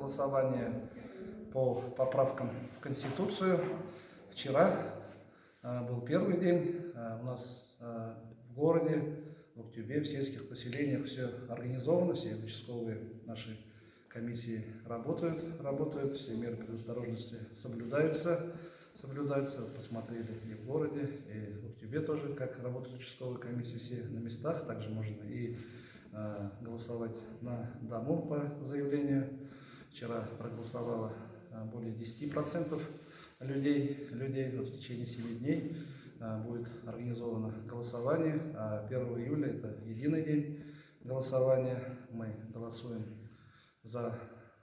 голосование по поправкам в Конституцию. Вчера был первый день. У нас в городе, в Актюбе, в сельских поселениях все организовано, все участковые наши комиссии работают, все меры предосторожности соблюдаются. Посмотрели и в городе, и в Актюбе тоже, как работают участковые комиссии, все на местах. Также можно и голосовать на дому по заявлению. Вчера проголосовало более 10% людей. Вот в течение 7 дней будет организовано голосование. А 1 июля это единый день голосования. Мы голосуем за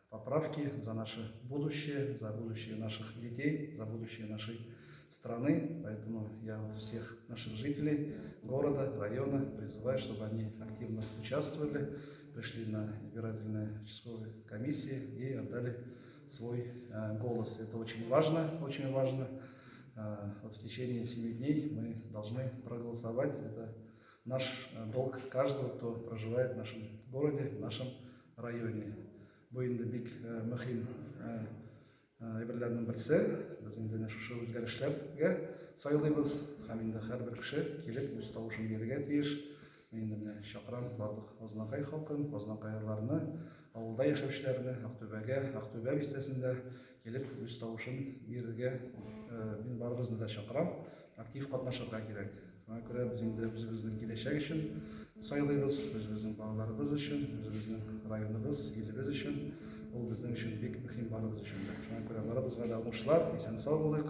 поправки, за наше будущее, за будущее наших детей, за будущее нашей страны. Поэтому я вот всех наших жителей города, района призываю, чтобы они активно участвовали, пришли на избирательные участковые комиссии и отдали свой голос. Это очень важно, очень важно. Вот в течение 7 дней мы должны проголосовать. Это наш долг каждого, кто проживает в нашем городе, в нашем районе. Бу инде бик мөһим әйберләрнең берсе. Без инде менә шушы үзгәрешләргә сайлыйбыз һәм инде һәрбер кеше килеп үз тавышын бирергә тиеш. Мин инде менә чакырам барлык Азнакай халкын, азнакайларны, авылда яшәүчеләрне Актүбәгә, Актүбә бистәсендә килеп үз тавышын бирергә мин барыбызны да чакырам. Актив катнашырга кирәк. Шуңа күрә без инде үзебезнең киләчәк өчен сайлыйбыз, үзебезнең балаларыбыз өчен, үзебезнең районыбыз, илебез өчен. Ул безнең өчен бик мөһим, барыбыз өчен дә. Шуңа күрә барыбызга да уңышлар, исән-сау булыйк,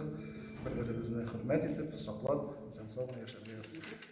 бер-беребезне хөрмәт итеп, саклап, исән-сау гына яшәргә язсын.